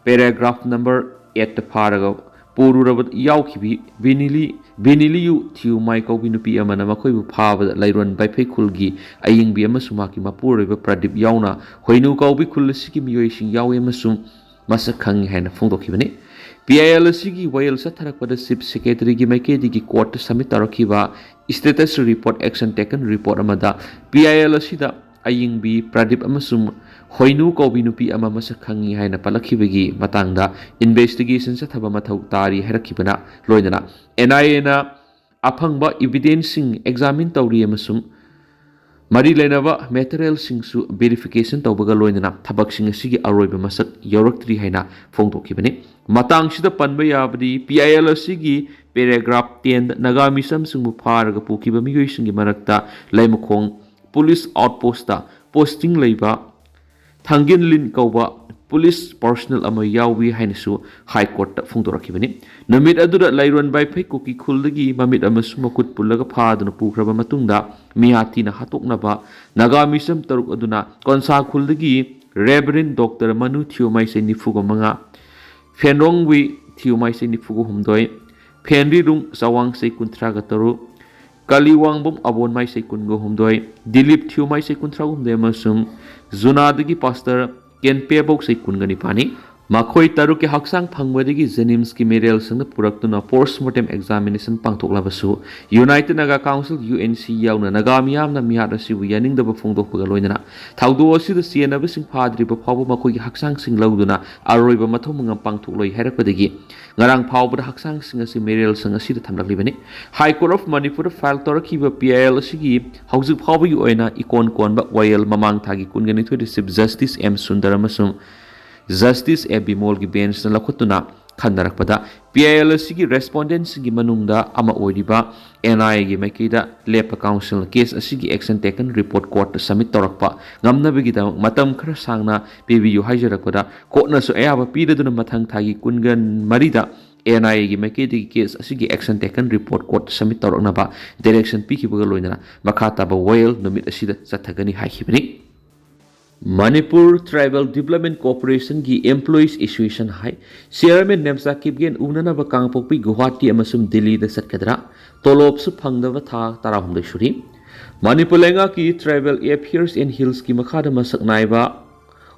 paragraph number eight ꯇ ꯐꯥꯔꯒ ꯄꯨꯔꯨꯔꯕ ꯌꯥꯎꯈꯤꯕꯤ ꯕꯤꯅꯤꯂꯤ, ꯕꯤꯅꯤꯂꯤꯌꯨ ꯊꯤꯌꯨꯃꯥꯏ ꯀꯧꯕꯤ ꯅꯨꯄꯤ ꯑꯃꯅ ꯃꯈꯣꯏꯕꯨ ꯐꯥꯕꯗ ꯂꯩꯔꯣꯟ ꯕꯥꯏꯐꯩ ꯈꯨꯜꯒꯤ ꯑꯌꯤꯡꯕꯤ ꯑꯃꯁꯨꯡ ꯃꯍꯥꯛꯀꯤ ꯃꯄꯨꯔꯣꯏꯕ ꯄ꯭ꯔꯗꯤꯞ ꯌꯥꯎꯅ ꯍꯣꯏꯅꯨ ꯀꯧꯕꯤ ꯈꯨꯜ ꯑꯁꯤꯒꯤ ꯃꯤꯑꯣꯏꯁꯤꯡ ꯌꯥꯎꯏ ꯑꯃꯁꯨꯡ ꯃꯁꯛ ꯈꯪꯉꯤ ꯍꯥꯏꯅ ꯐꯣꯡꯗꯣꯛꯈꯤꯕꯅꯤ꯫ P I L ꯑꯁꯤꯒꯤ ꯋꯥꯌꯦꯜ ꯆꯠꯊꯔꯛꯄꯗ Chief Secretary ꯒꯤ ꯃꯥꯏꯀꯩꯗꯒꯤ court ꯇ submit ꯇꯧꯔꯛꯈꯤꯕ status report, action taken report ꯑꯃꯗ P I L ꯑꯁꯤꯗ ꯑꯌꯤꯡꯕꯤ ꯄ꯭ꯔꯗꯤꯞ ꯑꯃꯁꯨꯡ ꯍꯣꯏꯅꯨ ꯀꯧꯕꯤ ꯅꯨꯄꯤ ꯑꯃ ꯃꯁꯛ ꯈꯪꯉꯤ ꯍꯥꯏꯅ ꯄꯜꯂꯛꯈꯤꯕꯒꯤ ꯃꯇꯥꯡꯗ investigation ꯆꯠꯊꯕ ꯃꯊꯧ ꯇꯥꯔꯤ ꯍꯥꯏꯔꯛꯈꯤꯕꯅ ꯂꯣꯏꯅꯅ N I A ꯅ ꯑꯐꯪꯕ evidence ꯁꯤꯡ examine ꯇꯧꯔꯤ ꯑꯃꯁꯨꯡ ꯃꯔꯤ ꯂꯩꯅꯕ material ꯁꯤꯡꯁꯨ verification ꯇꯧꯕꯒ ꯂꯣꯏꯅꯅ ꯊꯕꯛꯁꯤꯡ ꯑꯁꯤꯒꯤ ꯑꯔꯣꯏꯕ ꯃꯁꯛ ꯌꯧꯔꯛꯇ꯭ꯔꯤ ꯍꯥꯏꯅ ꯐꯣꯡꯗꯣꯛꯈꯤꯕꯅꯤ꯫ ꯃꯇꯥꯡꯁꯤꯗ ꯄꯟꯕ ꯌꯥꯕꯗꯤ P I L ꯑꯁꯤꯒꯤ paragraph ten ꯗ ꯅꯥꯒꯥ ꯃꯤꯆꯝꯁꯤꯡꯕꯨ ꯐꯥꯔꯒ ꯄꯨꯈꯤꯕ ꯃꯤꯑꯣꯏꯁꯤꯡꯒꯤ ꯃꯔꯛꯇ ꯂꯩꯃꯈꯣꯡ police outpost ꯇ posting ꯂꯩꯕ ꯊꯥꯡꯒꯤꯟꯂꯤꯟ ꯀꯧꯕ ꯄꯨꯂꯤꯁ ꯄꯔꯁꯅꯦꯜ ꯑꯃ ꯌꯥꯎꯏ ꯍꯥꯏꯅꯁꯨ ꯍꯥꯏ ꯀꯣꯔꯠꯇ ꯐꯣꯡꯗꯣꯔꯛꯈꯤꯕꯅꯤ꯫ ꯅꯨꯃꯤꯠ ꯑꯗꯨꯗ ꯂꯩꯔꯣꯟ ꯕꯥꯏꯐꯩ ꯀꯨꯀꯤ ꯈꯨꯜꯗꯒꯤ ꯃꯃꯤꯠ ꯑꯃꯁꯨꯡ ꯃꯈꯨꯠ ꯄꯨꯜꯂꯒ ꯐꯥꯗꯨꯅ ꯄꯨꯈ꯭ꯔꯕ ꯃꯇꯨꯡꯗ ꯃꯤꯍꯥꯇꯤꯅ ꯍꯥꯠꯇꯣꯛꯅꯕ ꯅꯥꯒꯥ ꯃꯤꯁꯝ ꯇꯔꯨꯛ ꯑꯗꯨꯅ ꯀꯣꯟꯁꯥ ꯈꯨꯜꯗꯒꯤ ꯔꯦꯚꯔꯦꯟ ꯗꯣꯛꯇꯔ ꯃꯅꯨ ꯊꯤꯌꯣꯃꯥꯏꯁꯦ ꯅꯤꯐꯨꯒ ꯃꯉꯥ, ꯐꯦꯟꯔꯣꯡꯋꯤ ꯊꯤꯌꯣꯃꯥꯏꯁꯦ ꯅꯤꯐꯨꯒ ꯍꯨꯝꯗꯣꯏ, ꯐꯦꯟꯔꯤꯔꯨꯡ ꯆꯋꯥꯡꯁꯦ ꯀꯨꯟꯊ꯭ꯔꯥꯒ ꯇꯔꯨꯛ, ꯀꯥꯂꯤꯋꯥꯡꯕꯝ ꯑꯕꯣꯟꯃꯥꯏꯁꯦ ꯀꯨꯟꯒ ꯍꯨꯝꯗꯣꯏ, ꯗꯤꯂꯤꯞ ꯊꯤꯌꯣꯃꯥꯏꯁꯦ ꯀꯨꯟꯊ꯭ꯔꯥ ꯍꯨꯝꯗꯣꯏ ꯑꯃꯁꯨꯡ ꯖꯨꯅꯥꯗꯒꯤ ꯄꯥꯁꯇꯔ ꯀꯦꯟꯄꯦꯕꯧꯁꯦ ꯀꯨꯟꯒ ꯅꯤꯄꯥꯟꯅꯤ꯫ ꯃꯈꯣꯏ ꯇꯔꯨꯛꯀꯤ ꯍꯛꯆꯥꯡ ꯐꯪꯕꯗꯒꯤ ꯖꯦꯅꯤꯝꯁꯀꯤ ꯃꯤꯔꯦꯜꯁꯤꯡꯗ ꯄꯨꯔꯛꯇꯨꯅ ꯄꯣꯁꯃꯣꯔꯇꯦꯝ ꯑꯦꯛꯖꯥꯃꯤꯅꯦꯁꯟ ꯄꯥꯡꯊꯣꯛꯂꯕꯁꯨ, United Naga Council, U N C, ꯌꯥꯎꯅ ꯅꯥꯒꯥ ꯃꯤꯌꯥꯝꯅ ꯃꯤꯍꯥꯠ ꯑꯁꯤꯕꯨ ꯌꯥꯅꯤꯡꯗꯕ ꯐꯣꯡꯗꯣꯛꯄꯒ ꯂꯣꯏꯅꯅ ꯊꯧꯗꯣꯛ ꯑꯁꯤꯗ ꯆꯦꯟꯅꯕꯁꯤꯡ ꯐꯥꯗ꯭ꯔꯤꯕ ꯐꯥꯎꯕ ꯃꯈꯣꯏꯒꯤ ꯍꯛꯆꯥꯡꯁꯤꯡ ꯂꯧꯗꯨꯅ ꯑꯔꯣꯏꯕ ꯃꯊꯧ ꯃꯉꯝ ꯄꯥꯡꯊꯣꯛꯂꯣꯏ ꯍꯥꯏꯔꯛꯄꯗꯒꯤ, ꯉꯔꯥꯡ ꯐꯥꯎꯕꯗ ꯍꯛꯆꯥꯡꯁꯤꯡ ꯑꯁꯤ ꯃꯤꯔꯦꯜꯁꯤꯡ ꯑꯁꯤꯗ ꯊꯝꯂꯛꯂꯤꯕꯅꯤ꯫ ꯍꯥꯏ ꯀꯣꯔꯠ ꯑꯣꯐ ꯃꯅꯤꯄꯨꯔꯗ ꯐꯥꯏꯜ ꯇꯧꯔꯛꯈꯤꯕ ꯄꯤ ꯑꯥꯏ ꯑꯦꯜ ꯑꯁꯤꯒꯤ ꯍꯧꯖꯤꯛ ꯐꯥꯎꯕꯒꯤ ꯑꯣꯏꯅ ꯏꯀꯣꯟ ꯀꯣꯟꯕ ꯋꯥꯌꯦꯜ ꯃꯃꯥꯡ ꯊꯥꯒꯤ ꯀꯨꯟꯒ ꯅꯤꯊꯣꯏꯗ ꯆꯤꯐ ꯖꯁꯇꯤꯁ ꯑꯦꯝ ꯁꯨꯟꯗꯔ ꯑꯃꯁꯨꯡ ꯖꯁꯇꯤꯁ ꯑꯦ ꯕꯤꯃꯣꯜꯒꯤ ꯕꯦꯟꯁꯅ ꯂꯧꯈꯠꯇꯨꯅ ꯈꯟꯅꯔꯛꯄꯗ, ꯄꯤ ꯑꯥꯏ ꯑꯦꯜ ꯑꯁꯤꯒꯤ ꯔꯦꯁꯄꯣꯟꯗꯦꯟꯁꯤꯡꯒꯤ ꯃꯅꯨꯡꯗ ꯑꯃ ꯑꯣꯏꯔꯤꯕ ꯑꯦꯟ ꯑꯥꯏ ꯑꯦꯒꯤ ꯃꯥꯏꯀꯩꯗ ꯂꯦꯞꯄ ꯀꯥꯎꯟꯁꯤꯜꯅ ꯀꯦꯁ ꯑꯁꯤꯒꯤ ꯑꯦꯛꯁꯟ ꯇꯦꯀꯟ ꯔꯤꯄꯣꯔꯠ ꯀꯣꯔꯠꯇ ꯁꯕꯃꯤꯠ ꯇꯧꯔꯛꯄ ꯉꯝꯅꯕꯒꯤꯗꯃꯛ ꯃꯇꯝ ꯈꯔ ꯁꯥꯡꯅ ꯄꯤꯕꯤꯌꯨ ꯍꯥꯏꯖꯔꯛꯄꯗ, ꯀꯣꯔꯠꯅꯁꯨ ꯑꯌꯥꯕ ꯄꯤꯔꯗꯨꯅ ꯃꯊꯪ ꯊꯥꯒꯤ ꯀꯨꯟꯒ ꯃꯔꯤꯗ ꯑꯦꯟ ꯑꯥꯏ ꯑꯦꯒꯤ ꯃꯥꯏꯀꯩꯗꯒꯤ ꯀꯦꯁ ꯑꯁꯤꯒꯤ ꯑꯦꯛꯁꯟ ꯇꯦꯀꯟ ꯔꯤꯄꯣꯔꯠ ꯀꯣꯔꯠꯇ ꯁꯕꯃꯤꯠ ꯇꯧꯔꯛꯅꯕ ꯗꯥꯏꯔꯦꯛꯁꯟ ꯄꯤꯈꯤꯕꯒ ꯂꯣꯏꯅꯅ ꯃꯈꯥ ꯇꯥꯕ ꯋꯥꯌꯦꯜ ꯅꯨꯃꯤꯠ ꯑꯁꯤꯗ ꯆꯠꯊꯒꯅꯤ ꯍꯥꯏꯈꯤꯕꯅꯤ꯫ ꯃꯅꯤꯄꯨꯔ ꯇ꯭ꯔꯥꯏꯕꯦꯜ ꯗꯤꯕꯂꯞꯃꯦꯟ ꯀꯣꯔꯄꯣꯔꯦꯁꯟꯒꯤ ꯑꯦꯝꯄ꯭ꯂꯣꯌꯤꯁ ꯑꯦꯁꯣꯁꯤꯌꯦꯁꯟ ꯍꯥꯏ ꯆꯤꯌꯔꯃꯦꯟ ꯅꯦꯝꯆꯥ ꯀꯤꯞꯒꯦꯟ ꯎꯅꯅꯕ ꯀꯥꯡꯄꯣꯛꯄꯤ, ꯒꯨꯋꯥꯍꯥꯇꯤ ꯑꯃꯁꯨꯡ ꯗꯤꯜꯂꯤꯗ ꯆꯠꯀꯗ꯭ꯔꯥ? ꯇꯣꯂꯣꯞꯁꯨ ꯐꯪꯗꯕ ꯊꯥ ꯇꯔꯥꯍꯨꯝꯗꯣꯏ ꯁꯨꯔꯤ꯫ ꯃꯅꯤꯄꯨꯔ ꯂꯩꯉꯥꯛꯀꯤ ꯇ꯭ꯔꯥꯏꯕꯦꯜ ꯑꯦꯐꯤꯌꯔꯁ ꯑꯦꯟ ꯍꯤꯜꯁꯀꯤ ꯃꯈꯥꯗ ꯃꯁꯛ ꯅꯥꯏꯕ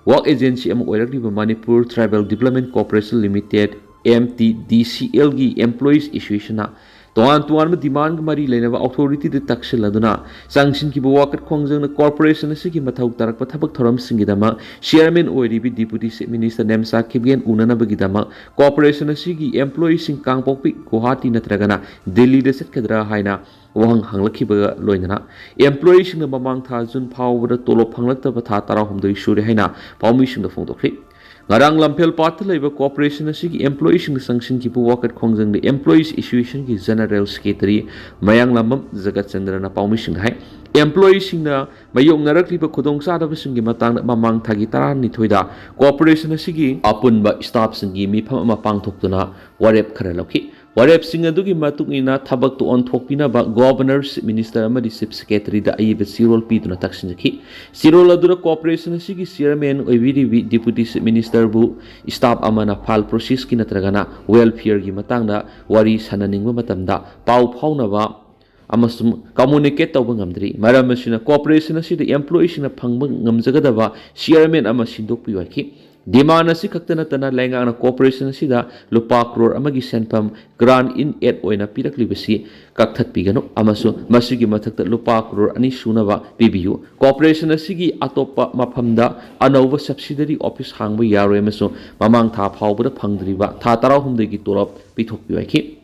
ꯋꯥꯔꯛ ꯑꯦꯖꯦꯟꯁꯤ ꯑꯃ ꯑꯣꯏꯔꯛꯂꯤꯕ Manipur tribal development corporation limited, M T D C ꯑꯦꯜꯒꯤ ꯑꯦꯝꯄ꯭ꯂꯣꯌꯤꯁ ꯑꯦꯁꯣꯁꯤꯌꯦꯁꯟꯅ ꯇꯣꯉꯥꯟ ꯇꯣꯉꯥꯟꯕ ꯗꯤꯃꯥꯟꯒ ꯃꯔꯤ ꯂꯩꯅꯕ ꯑꯣꯊꯣꯔꯤꯇꯤꯗ ꯇꯛꯁꯤꯜꯂꯗꯨꯅ ꯆꯪꯁꯤꯟꯈꯤꯕ ꯋꯥꯀꯠ ꯈꯣꯡꯖꯪꯅ ꯀꯣꯔꯄꯣꯔꯦꯁꯟ ꯑꯁꯤꯒꯤ ꯃꯊꯧ ꯇꯥꯔꯛꯄ ꯊꯕꯛ ꯊꯧꯔꯝꯁꯤꯡꯒꯤꯗꯃꯛ ꯆꯤꯌꯔꯃꯦꯟ ꯑꯣꯏꯔꯤꯕꯤ deputy chief minister Nemcha Kipgen ꯎꯅꯅꯕꯒꯤꯗꯃꯛ ꯀꯣꯔꯄꯣꯔꯦꯁꯟ ꯑꯁꯤꯒꯤ ꯑꯦꯝꯄ꯭ꯂꯣꯌꯤꯁꯤꯡ ꯀꯥꯡꯄꯣꯛꯄꯤ, ꯒꯨꯋꯥꯍꯥꯇꯤ ꯅꯠꯇ꯭ꯔꯒꯅ ꯗꯤꯜꯂꯤꯗ ꯆꯠꯀꯗ꯭ꯔꯥ ꯍꯥꯏꯅ ꯋꯥꯍꯪ ꯍꯪꯂꯛꯈꯤꯕꯒ ꯂꯣꯏꯅꯅ ꯑꯦꯝꯄ꯭ꯂꯣꯌꯤꯁꯤꯡꯅ ꯃꯃꯥꯡ ꯊꯥ ꯖꯨꯟ ꯐꯥꯎꯕꯗ ꯇꯣꯂꯣꯞ ꯐꯪꯂꯛꯇꯕ ꯊꯥ ꯇꯔꯥꯍꯨꯝꯗꯣꯏ ꯁꯨꯔꯦ ꯍꯥꯏꯅ ꯄꯥꯎꯃꯤꯁꯤꯡꯗ ꯐꯣꯡꯗꯣꯛꯈ꯭ꯔꯤ꯫ ꯉꯔꯥꯡ ꯂꯝꯐꯦꯜ ꯄꯥꯠꯇ ꯂꯩꯕ ꯀꯣꯔꯄꯣꯔꯦꯁꯟ ꯑꯁꯤꯒꯤ ꯑꯦꯝꯄ꯭ꯂꯣꯌꯤꯁꯤꯡꯅ ꯆꯪꯁꯤꯟꯈꯤꯕ ꯋꯥꯀꯠ ꯈꯣꯡꯖꯪꯗ ꯑꯦꯝꯄ꯭ꯂꯣꯌꯤꯁ ꯑꯦꯁꯣꯁꯤꯌꯦꯁꯟꯒꯤ ꯖꯦꯅꯔꯦꯜ ꯁꯦꯀ꯭ꯔꯦꯇꯔꯤ ꯃꯌꯥꯡꯂꯥꯝꯕꯝ ꯖꯒꯠꯆꯟꯗ꯭ꯔꯅ ꯄꯥꯎꯃꯤꯁꯤꯡꯗ ꯍꯥꯏ, Employeeꯁꯤꯡꯅ ꯃꯥꯌꯣꯛꯅꯔꯛꯂꯤꯕ ꯈꯨꯗꯣꯡꯆꯥꯗꯕꯁꯤꯡꯒꯤ ꯃꯇꯥꯡꯗ ꯃꯃꯥꯡ ꯊꯥꯒꯤ ꯇꯔꯥꯅꯤꯊꯣꯏꯗ corporation ꯑꯁꯤꯒꯤ ꯑꯄꯨꯟꯕ staffꯁꯤꯡꯒꯤ ꯃꯤꯐꯝ ꯑꯃ ꯄꯥꯡꯊꯣꯛꯇꯨꯅ ꯋꯥꯔꯦꯞ ꯈꯔ ꯂꯧꯈꯤ꯫ ꯋꯥꯔꯦꯞꯁꯤꯡ ꯑꯗꯨꯒꯤ ꯃꯇꯨꯡ ꯏꯟꯅ ꯊꯕꯛꯇ ꯑꯣꯟꯊꯣꯛꯄꯤꯅꯕ Governor, Chief Minister ꯑꯃꯗꯤ Chief Secretaryꯗ ꯑꯏꯕ ꯆꯦꯔꯣꯜ ꯄꯤꯗꯨꯅ ꯇꯛꯁꯤꯟꯖꯈꯤ꯫ ꯆꯦꯔꯣꯜ ꯑꯗꯨꯗ corporation ꯑꯁꯤꯒꯤ chairman ꯑꯣꯏꯕꯤꯔꯤꯕꯤ Deputy Chief Ministerꯕꯨ staff ꯑꯃꯅ file processꯀꯤ ꯅꯠꯇ꯭ꯔꯒꯅ welfareꯒꯤ ꯃꯇꯥꯡꯗ ꯋꯥꯔꯤ ꯁꯥꯟꯅꯅꯤꯡꯕ ꯃꯇꯝꯗ ꯄꯥꯎ ꯐꯥꯎꯅꯕ ꯑꯃꯁꯨꯡ communicate ꯇꯧꯕ ꯉꯝꯗ꯭ꯔꯤ꯫ ꯃꯔꯝ ꯑꯁꯤꯅ corporation ꯑꯁꯤꯗ employeeꯁꯤꯡꯅ ꯐꯪꯕ ꯉꯝꯖꯒꯗꯕ chairman ꯑꯃ ꯁꯤꯟꯗꯣꯛꯄꯤꯌꯨ ꯍꯥꯏꯈꯤ꯫ Demand ꯑꯁꯤ ꯈꯛꯇ ꯅꯠꯇꯅ ꯂꯩꯉꯥꯛꯅ corporation ꯑꯁꯤꯗ ꯂꯨꯄꯥ ꯀ꯭ꯔꯣꯔ ꯑꯃꯒꯤ ꯁꯦꯟꯐꯝ grant in aid ꯑꯣꯏꯅ ꯄꯤꯔꯛꯂꯤꯕꯁꯤ ꯀꯛꯊꯠꯄꯤꯒꯅꯨ ꯑꯃꯁꯨꯡ ꯃꯁꯤꯒꯤ ꯃꯊꯛꯇ ꯂꯨꯄꯥ ꯀ꯭ꯔꯣꯔ ꯑꯅꯤ ꯁꯨꯅꯕ ꯄꯤꯕꯤꯌꯨ꯫ Corporation ꯑꯁꯤꯒꯤ ꯑꯇꯣꯞꯄ ꯃꯐꯝꯗ ꯑꯅꯧꯕ subsidiary office ꯍꯥꯡꯕ ꯌꯥꯔꯣꯏ ꯑꯃꯁꯨꯡ ꯃꯃꯥꯡ ꯊꯥ ꯐꯥꯎꯕꯗ ꯐꯪꯗ꯭ꯔꯤꯕ ꯊꯥ ꯇꯔꯥꯍꯨꯝꯗꯣꯏꯒꯤ ꯇꯣꯂꯣꯞ ꯄꯤꯊꯣꯛꯄꯤꯌꯨ ꯍꯥꯏꯈꯤ꯫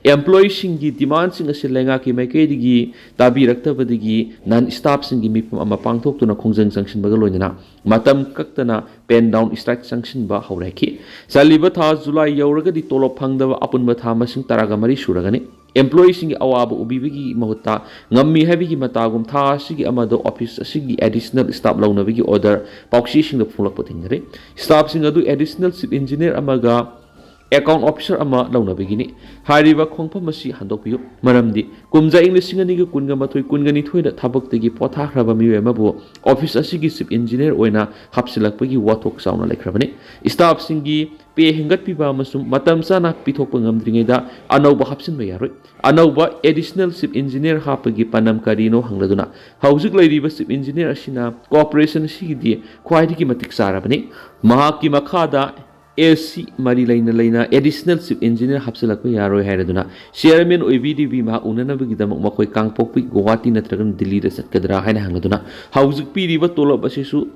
Employeeꯁꯤꯡꯒꯤ demandꯁꯤꯡ ꯑꯁꯤ ꯂꯩꯉꯥꯛꯀꯤ ꯃꯥꯏꯀꯩꯗꯒꯤ ꯇꯥꯕꯤꯔꯛꯇꯕꯗꯒꯤ non staffꯁꯤꯡꯒꯤ ꯃꯤꯐꯝ ꯑꯃ ꯄꯥꯡꯊꯣꯛꯇꯨꯅ ꯈꯣꯡꯖꯪ ꯆꯪꯁꯤꯟꯕꯒ ꯂꯣꯏꯅꯅ ꯃꯇꯝ ꯀꯛꯇꯅ pen down strike ꯆꯪꯁꯤꯟꯕ ꯍꯧꯔꯛꯈꯤ꯫ ꯆꯠꯂꯤꯕ ꯊꯥ ꯖꯨꯂꯥꯏ ꯌꯧꯔꯒꯗꯤ ꯇꯣꯂꯣꯞ ꯐꯪꯗꯕ ꯑꯄꯨꯟꯕ ꯊꯥ ꯃꯁꯤꯡ ꯇꯔꯥꯒ ꯃꯔꯤ ꯁꯨꯔꯒꯅꯤ꯫ Employeeꯁꯤꯡꯒꯤ ꯑꯋꯥꯕ ꯎꯕꯤꯕꯒꯤ ꯃꯍꯨꯠꯇ ꯉꯝꯃꯤ ꯍꯥꯏꯕꯒꯤ ꯃꯇꯥꯒꯨꯝ ꯊꯥ ꯑꯁꯤꯒꯤ ꯑꯃꯗ office ꯑꯁꯤꯒꯤ additional staff ꯂꯧꯅꯕꯒꯤ order ꯄꯥꯎꯆꯦꯁꯤꯡꯗ ꯐꯣꯡꯂꯛꯄ ꯊꯦꯡꯅꯔꯦ꯫ Staffꯁꯤꯡ ꯑꯗꯨ additional chief engineer ꯑꯃꯒ account officer ꯑꯃ ꯂꯧꯅꯕꯒꯤꯅꯤ꯫ ꯍꯥꯏꯔꯤꯕ ꯈꯣꯡꯐꯝ ꯑꯁꯤ ꯍꯟꯗꯣꯛꯄꯤꯌꯨ, ꯃꯔꯝꯗꯤ ꯀꯨꯝꯖꯥ ꯏꯪ ꯂꯤꯁꯤꯡ ꯑꯅꯤꯒ ꯀꯨꯟꯒ ꯃꯥꯊꯣꯏ ꯀꯨꯟꯒꯅꯤꯊꯣꯏꯗ ꯊꯕꯛꯇꯒꯤ ꯄꯣꯊꯥꯈ꯭ꯔꯕ ꯃꯤꯑꯣꯏ ꯑꯃꯕꯨ office ꯑꯁꯤꯒꯤ chief engineer ꯑꯣꯏꯅ ꯍꯥꯞꯆꯤꯜꯂꯛꯄꯒꯤ ꯋꯥꯊꯣꯛ ꯆꯥꯎꯅ ꯂꯩꯈ꯭ꯔꯕꯅꯤ꯫ Staffꯁꯤꯡꯒꯤ pay ꯍꯦꯟꯒꯠꯄꯤꯕ ꯑꯃꯁꯨꯡ ꯃꯇꯝ ꯆꯥꯅ ꯄꯤꯊꯣꯛꯄ ꯉꯝꯗ꯭ꯔꯤꯉꯩꯗ ꯑꯅꯧꯕ ꯍꯥꯞꯆꯤꯟꯕ ꯌꯥꯔꯣꯏ꯫ ꯑꯅꯧꯕ additional chief engineer ꯍꯥꯞꯄꯒꯤ ꯄꯥꯟꯗꯝ ꯀꯔꯤꯅꯣ ꯍꯪꯂꯗꯨꯅ, ꯍꯧꯖꯤꯛ ꯂꯩꯔꯤꯕ chief engineer ꯑꯁꯤꯅ corporation ꯑꯁꯤꯒꯤꯗꯤ ꯈ꯭ꯋꯥꯏꯗꯒꯤ ꯃꯇꯤꯛ ꯆꯥꯔꯕꯅꯤ꯫ ꯃꯍꯥꯛꯀꯤ ꯃꯈꯥꯗ ꯑꯦꯁ ꯁꯤ ꯃꯔꯤ ꯂꯩꯅ ꯂꯩꯅ additional chief engineer ꯍꯥꯞꯆꯤꯜꯂꯛꯄ ꯌꯥꯔꯣꯏ ꯍꯥꯏꯔꯗꯨꯅ chairman ꯑꯣꯏꯕꯤꯔꯤꯕꯤ ꯃꯍꯥꯛ ꯎꯅꯅꯕꯒꯤꯗꯃꯛ ꯃꯈꯣꯏ ꯀꯥꯡꯄꯣꯛꯄꯤ, ꯒꯨꯋꯥꯍꯥꯇꯤ ꯅꯠꯇ꯭ꯔꯒꯅ ꯗꯤꯜꯂꯤꯗ ꯆꯠꯀꯗ꯭ꯔꯥ ꯍꯥꯏꯅ ꯍꯪꯂꯗꯨꯅ, ꯍꯧꯖꯤꯛ ꯄꯤꯔꯤꯕ ꯇꯣꯂꯣꯞ ꯑꯁꯤꯁꯨ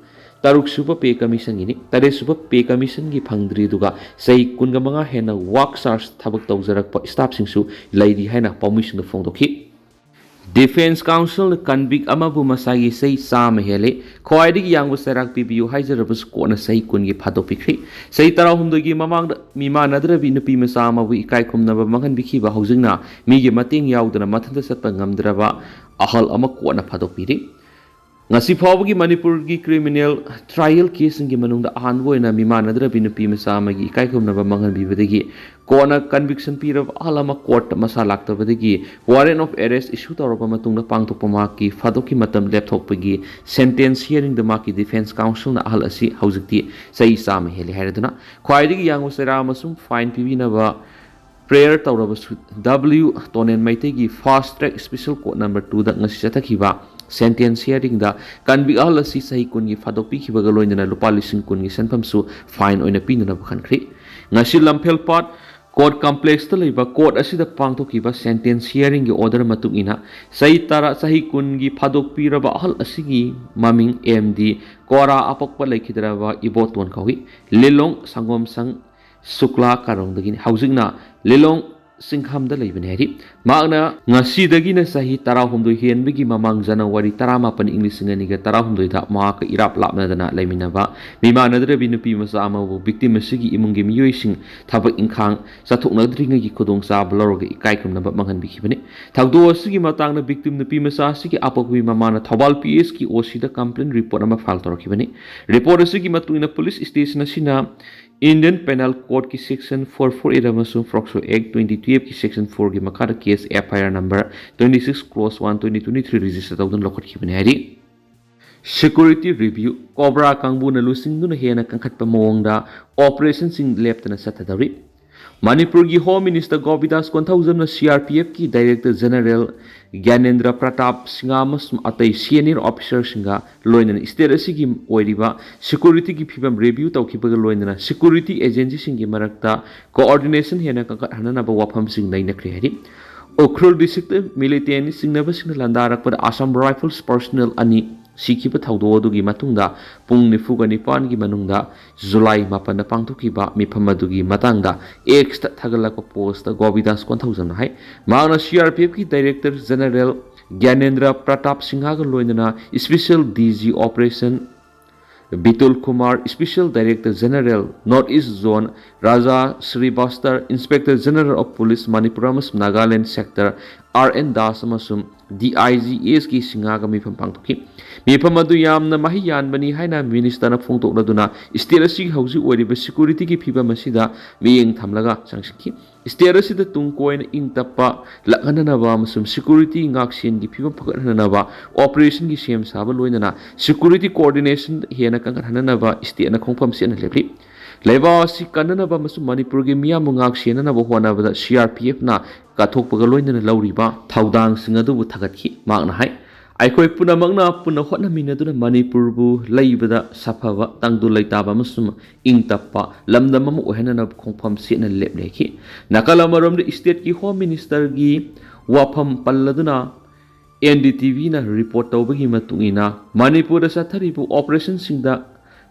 ꯇꯔꯨꯛ ꯁꯨꯕ pay commissionꯒꯤꯅꯤ꯫ ꯇꯔꯦꯠ ꯁꯨꯕ pay commissionꯒꯤ ꯐꯪꯗ꯭ꯔꯤ, ꯑꯗꯨꯒ ꯆꯍꯤ ꯀꯨꯟꯒ ꯃꯉꯥ ꯍꯦꯟꯅ work charge ꯊꯕꯛ ꯇꯧꯖꯔꯛꯄ staffꯁꯤꯡꯁꯨ ꯂꯩꯔꯤ ꯍꯥꯏꯅ ꯄꯥꯎꯃꯤꯁꯤꯡꯗ ꯐꯣꯡꯗꯣꯛꯈꯤ꯫ Defence Counsel ꯅ convict ꯑꯃꯕꯨ ꯃꯁꯥꯒꯤ ꯆꯍꯤ ꯆꯥꯝꯃ ꯍꯦꯜꯂꯦ, ꯈ꯭ꯋꯥꯏꯗꯒꯤ ꯌꯥꯡꯕ ꯆꯩꯔꯥꯛ ꯄꯤꯕꯤꯌꯨ ꯍꯥꯏꯖꯔꯕꯁꯨ ꯀꯣꯔꯠꯅ ꯆꯍꯤ ꯀꯨꯟꯒꯤ ꯐꯥꯗꯣꯛꯄꯤꯈ꯭ꯔꯦ꯫ ꯆꯍꯤ ꯇꯔꯥꯍꯨꯝꯗꯣꯏꯒꯤ ꯃꯃꯥꯡꯗ ꯃꯤꯃꯥꯟꯅꯗ꯭ꯔꯕꯤ ꯅꯨꯄꯤ ꯃꯆꯥ ꯑꯃꯕꯨ ꯏꯀꯥꯏ ꯈꯨꯝꯅꯕ ꯃꯥꯡꯍꯟꯕꯤꯈꯤꯕ, ꯍꯧꯖꯤꯛꯅ ꯃꯤꯒꯤ ꯃꯇꯦꯡ ꯌꯥꯎꯗꯅ ꯃꯊꯟꯇ ꯆꯠꯄ ꯉꯝꯗ꯭ꯔꯕ ꯑꯍꯜ ꯑꯃ ꯀꯣꯔꯠꯅ ꯐꯥꯗꯣꯛꯄꯤꯔꯦ꯫ ꯉꯁꯤ ꯐꯥꯎꯕꯒꯤ ꯃꯅꯤꯄꯨꯔꯒꯤ criminal trial case ꯁꯤꯡꯒꯤ ꯃꯅꯨꯡꯗ ꯑꯍꯥꯟꯕ ꯑꯣꯏꯅ ꯃꯤꯃꯥꯟꯅꯗ꯭ꯔꯕꯤ ꯅꯨꯄꯤ ꯃꯆꯥ ꯑꯃꯒꯤ ꯏꯀꯥꯏ ꯈꯨꯝꯅꯕ ꯃꯥꯡꯍꯟꯕꯤꯕꯗꯒꯤ ꯀꯣꯟꯅ conviction ꯄꯤꯔꯕ ꯑꯍꯜ ꯑꯃ ꯀꯣꯔꯠꯇ ꯃꯁꯥ ꯂꯥꯛꯇꯕꯗꯒꯤ warrant of arrest issue ꯇꯧꯔꯕ ꯃꯇꯨꯡꯗ ꯄꯥꯡꯊꯣꯛꯄ ꯃꯍꯥꯛꯀꯤ ꯐꯥꯗꯣꯛꯀꯤ ꯃꯇꯝ ꯂꯦꯞꯊꯣꯛꯄꯒꯤ sentence hearing ꯗ ꯃꯍꯥꯛꯀꯤ defence counsel ꯅ ꯑꯍꯜ ꯑꯁꯤ ꯍꯧꯖꯤꯛꯇꯤ ꯆꯍꯤ ꯆꯥꯝꯃ ꯍꯦꯜꯂꯦ ꯍꯥꯏꯔꯗꯨꯅ ꯈ꯭ꯋꯥꯏꯗꯒꯤ ꯌꯥꯡꯕ ꯆꯩꯔꯥꯛ ꯑꯃꯁꯨꯡ fine ꯄꯤꯕꯤꯅꯕ prayer ꯇꯧꯔꯕꯁꯨ W ꯇꯣꯅꯦꯟ ꯃꯩꯇꯩꯒꯤ fast track special court number two ꯗ ꯉꯁꯤ ꯆꯠꯊꯈꯤꯕ sentence hearing ꯗ convict ꯑꯍꯜ ꯑꯁꯤ ꯆꯍꯤ ꯀꯨꯟꯒꯤ ꯐꯥꯗꯣꯛꯄꯤꯈꯤꯕꯒ ꯂꯣꯏꯅꯅ ꯂꯨꯄꯥ ꯂꯤꯁꯤꯡ ꯀꯨꯟꯒꯤ ꯁꯦꯟꯐꯝꯁꯨ fine ꯑꯣꯏꯅ ꯄꯤꯅꯅꯕ ꯈꯟꯈ꯭ꯔꯦ꯫ ꯉꯁꯤ ꯂꯝꯐꯦꯜꯄꯥꯠ court complex ꯇ ꯂꯩꯕ court ꯑꯁꯤꯗ ꯄꯥꯡꯊꯣꯛꯈꯤꯕ sentence hearing ꯒꯤ order ꯃꯇꯨꯡ ꯏꯟꯅ ꯆꯍꯤ ꯇꯔꯥ, ꯆꯍꯤ ꯀꯨꯟꯒꯤ ꯐꯥꯗꯣꯛꯄꯤꯔꯕ ꯑꯍꯜ ꯑꯁꯤꯒꯤ ꯃꯃꯤꯡ M D ꯀꯣꯔꯥ ꯑꯄꯛꯄ ꯂꯩꯈꯤꯗ꯭ꯔꯕ ꯏꯕꯣꯇꯣꯟ ꯀꯧꯏ꯫ ꯂꯤꯂꯣꯡ ꯁꯪꯒꯣꯝꯁꯪ ꯁꯨꯛꯂꯥ ꯀꯥꯔꯣꯡꯗꯒꯤꯅꯤ꯫ ꯍꯧꯖꯤꯛꯅ ꯂꯤꯂꯣꯡ ꯆꯤꯡꯈꯥꯝꯗ ꯂꯩꯕꯅꯤ ꯍꯥꯏꯔꯤ꯫ ꯃꯍꯥꯛꯅ ꯉꯁꯤꯗꯒꯤꯅ ꯆꯍꯤ ꯇꯔꯥꯍꯨꯝꯗꯣꯏ ꯍꯦꯟꯕꯒꯤ ꯃꯃꯥꯡ ꯖꯅꯋꯥꯔꯤ ꯇꯔꯥꯃꯥꯄꯟ ꯏꯪ ꯂꯤꯁꯤꯡ ꯑꯅꯤꯒ ꯇꯔꯥꯍꯨꯝꯗꯣꯏꯗ ꯃꯍꯥꯛꯀ ꯏꯔꯥꯞ ꯂꯥꯞꯅꯗꯅ ꯂꯩꯃꯤꯟꯅꯕ ꯃꯤꯃꯥꯟꯅꯗ꯭ꯔꯕꯤ ꯅꯨꯄꯤ ꯃꯆꯥ ꯑꯃꯕꯨ victim ꯑꯁꯤꯒꯤ ꯏꯃꯨꯡꯒꯤ ꯃꯤꯑꯣꯏꯁꯤꯡ ꯊꯕꯛ ꯏꯪꯈꯥꯡ ꯆꯠꯊꯣꯛꯅꯗ꯭ꯔꯤꯉꯩꯒꯤ ꯈꯨꯗꯣꯡꯆꯥꯕ ꯂꯧꯔꯒ ꯏꯀꯥꯏ ꯈꯨꯝꯅꯕ ꯃꯥꯡꯍꯟꯕꯤꯈꯤꯕꯅꯤ꯫ ꯊꯧꯗꯣꯛ ꯑꯁꯤꯒꯤ ꯃꯇꯥꯡꯗ victim ꯅꯨꯄꯤ ꯃꯆꯥ ꯑꯁꯤꯒꯤ ꯑꯄꯣꯛꯄꯤ ꯃꯃꯥꯅ ꯊꯧꯕꯥꯜ P S ꯀꯤ O C ꯗ complaint report ꯑꯃ file ꯇꯧꯔꯛꯈꯤꯕꯅꯤ꯫ Report ꯑꯁꯤꯒꯤ ꯃꯇꯨꯡ ꯏꯟꯅ police station ꯑꯁꯤꯅ Indian Penal Code ꯀꯤ section four four eight ꯑꯃꯁꯨꯡ POCSO Act twenty twelve ꯀꯤ section four ꯒꯤ ꯃꯈꯥꯗ case F I R number twenty six cross one twenty twenty three register ꯇꯧꯗꯨꯅ ꯂꯧꯈꯠꯈꯤꯕꯅꯤ ꯍꯥꯏꯔꯤ꯫ Security review꯫ COBRA ꯀꯥꯡꯕꯨꯅ ꯂꯨꯆꯤꯡꯗꯨꯅ ꯍꯦꯟꯅ ꯀꯟꯈꯠꯄ ꯃꯑꯣꯡꯗ operation ꯁꯤꯡ ꯂꯦꯞꯇꯅ ꯆꯠꯊꯗꯧꯔꯤ꯫ ꯃꯅꯤꯄꯨꯔꯒꯤ Home Minister ꯒꯣꯕꯤꯗꯥꯁ ꯀꯣꯟꯊꯧꯖꯝꯅ C R P F ꯀꯤ Director General ꯒ꯭ꯌꯥꯅꯦꯟꯗ꯭ꯔ ꯄ꯭ꯔꯇꯥꯞ ꯁꯤꯡꯍ ꯑꯃꯁꯨꯡ ꯑꯇꯩ senior officer ꯁꯤꯡꯒ ꯂꯣꯏꯅꯅ state ꯑꯁꯤꯒꯤ ꯑꯣꯏꯔꯤꯕ security ꯒꯤ ꯐꯤꯕꯝ review ꯇꯧꯈꯤꯕꯒ ꯂꯣꯏꯅꯅ security agency ꯁꯤꯡꯒꯤ ꯃꯔꯛꯇ coordination ꯍꯦꯟꯅ ꯀꯟꯈꯠꯍꯟꯅꯅꯕ ꯋꯥꯐꯝꯁꯤꯡ ꯅꯩꯅꯈ꯭ꯔꯦ ꯍꯥꯏꯔꯤ꯫ ꯎꯈ꯭ꯔꯨꯜ district ꯇ militant ꯆꯤꯡꯅꯕꯁꯤꯡꯅ ꯂꯥꯟꯗꯥꯔꯛꯄꯗ Assam Rifles personnel ꯑꯅꯤ ꯁꯤꯈꯤꯕ ꯊꯧꯗꯣꯛ ꯑꯗꯨꯒꯤ ꯃꯇꯨꯡꯗ ꯄꯨꯡ ꯅꯤꯐꯨꯒ ꯅꯤꯄꯥꯟꯒꯤ ꯃꯅꯨꯡꯗ ꯖꯨꯂꯥꯏ ꯃꯥꯄꯟꯗ ꯄꯥꯡꯊꯣꯛꯈꯤꯕ ꯃꯤꯐꯝ ꯑꯗꯨꯒꯤ ꯃꯇꯥꯡꯗ X ꯇ ꯊꯥꯒꯠꯂꯛꯄ post ꯇ ꯒꯣꯕꯤꯗꯥꯁ ꯀꯣꯟꯊꯧꯖꯝꯅ ꯍꯥꯏ, ꯃꯍꯥꯛꯅ C R P F ꯀꯤ Director General ꯒ꯭ꯌꯥꯅꯦꯟꯗ꯭ꯔ ꯄ꯭ꯔꯇꯥꯞ ꯁꯤꯡꯍꯒ ꯂꯣꯏꯅꯅ Special D G Operation ꯕꯤꯇꯨꯜ Kumar, Special Director General North East Zone Raja Srivastava, Inspector General of Police Manipur ꯑꯃꯁꯨꯡ Nagaland Sector R N Das ꯑꯃꯁꯨꯡ D I G S ꯀꯤ ꯁꯤꯡꯍꯒ ꯃꯤꯐꯝ ꯄꯥꯡꯊꯣꯛꯈꯤ꯫ ꯃꯤꯐꯝ ꯑꯗꯨ ꯌꯥꯝꯅ ꯃꯍꯩ ꯌꯥꯟꯕꯅꯤ ꯍꯥꯏꯅ ꯃꯤꯅꯤꯁꯇꯔꯅ ꯐꯣꯡꯗꯣꯛꯂꯗꯨꯅ ꯁ꯭ꯇꯦꯠ ꯑꯁꯤꯒꯤ ꯍꯧꯖꯤꯛ ꯑꯣꯏꯔꯤꯕ ꯁꯦꯀ꯭ꯌꯨꯔꯤꯇꯤꯒꯤ ꯐꯤꯕꯝ ꯑꯁꯤꯗ ꯃꯤꯠꯌꯦꯡ ꯊꯝꯂꯒ ꯆꯪꯁꯤꯟꯈꯤ꯫ ꯁ꯭ꯇꯦꯠ ꯑꯁꯤꯗ ꯇꯨꯡ ꯀꯣꯏꯅ ꯏꯪ ꯇꯞꯄ ꯂꯥꯛꯍꯟꯅꯅꯕ ꯑꯃꯁꯨꯡ ꯁꯦꯀ꯭ꯌꯨꯔꯤꯇꯤ ꯉꯥꯛꯁꯦꯟꯒꯤ ꯐꯤꯕꯝ ꯐꯒꯠꯍꯟꯅꯅꯕ ꯑꯣꯄꯔꯦꯁꯟꯒꯤ ꯁꯦꯝ ꯁꯥꯕ ꯂꯣꯏꯅꯅ ꯁꯦꯀ꯭ꯌꯨꯔꯤꯇꯤ ꯀꯣꯑꯣꯔꯗꯤꯅꯦꯁꯟ ꯍꯦꯟꯅ ꯀꯟꯈꯠꯍꯟꯅꯅꯕ ꯁ꯭ꯇꯦꯠꯅ ꯈꯣꯡꯐꯝ ꯆꯦꯠꯅ ꯂꯦꯞꯂꯤ꯫ ꯂꯩꯕꯥꯛ ꯑꯁꯤ ꯀꯟꯅꯅꯕ ꯑꯃꯁꯨꯡ ꯃꯅꯤꯄꯨꯔꯒꯤ ꯃꯤꯌꯥꯝꯕꯨ ꯉꯥꯛꯁꯦꯟꯅꯅꯕ ꯍꯣꯠꯅꯕꯗ C R P F ꯅ ꯀꯠꯊꯣꯛꯄꯒ ꯂꯣꯏꯅꯅ ꯂꯧꯔꯤꯕ ꯊꯧꯗꯥꯡꯁꯤꯡ ꯑꯗꯨꯕꯨ ꯊꯥꯒꯠꯈꯤ꯫ ꯃꯍꯥꯛꯅ ꯍꯥꯏ, ꯑꯩꯈꯣꯏ ꯄꯨꯝꯅꯃꯛꯅ ꯄꯨꯟꯅ ꯍꯣꯠꯅꯃꯤꯟꯅꯗꯨꯅ ꯃꯅꯤꯄꯨꯔꯕꯨ ꯂꯩꯕꯗ ꯁꯥꯐꯕ, ꯇꯪꯗꯨ ꯂꯩꯇꯥꯕ ꯑꯃꯁꯨꯡ ꯏꯪ ꯇꯞꯄ ꯂꯝꯗꯝ ꯑꯃ ꯑꯣꯏꯍꯟꯅꯅꯕ ꯈꯣꯡꯐꯝ ꯆꯦꯠꯅ ꯂꯦꯞꯂꯦ ꯍꯥꯏꯈꯤ꯫ ꯅꯥꯀꯜ ꯑꯃꯔꯣꯝꯗ, ꯁ꯭ꯇꯦꯠꯀꯤ ꯍꯣꯝ ꯃꯤꯅꯤꯁꯇꯔꯒꯤ ꯋꯥꯐꯝ ꯄꯜꯂꯗꯨꯅ N D T V ꯅ ꯔꯤꯄꯣꯔꯠ ꯇꯧꯕꯒꯤ ꯃꯇꯨꯡ ꯏꯟꯅ, ꯃꯅꯤꯄꯨꯔꯗ ꯆꯠꯊꯔꯤꯕ ꯑꯣꯄꯔꯦꯁꯟꯁꯤꯡꯗ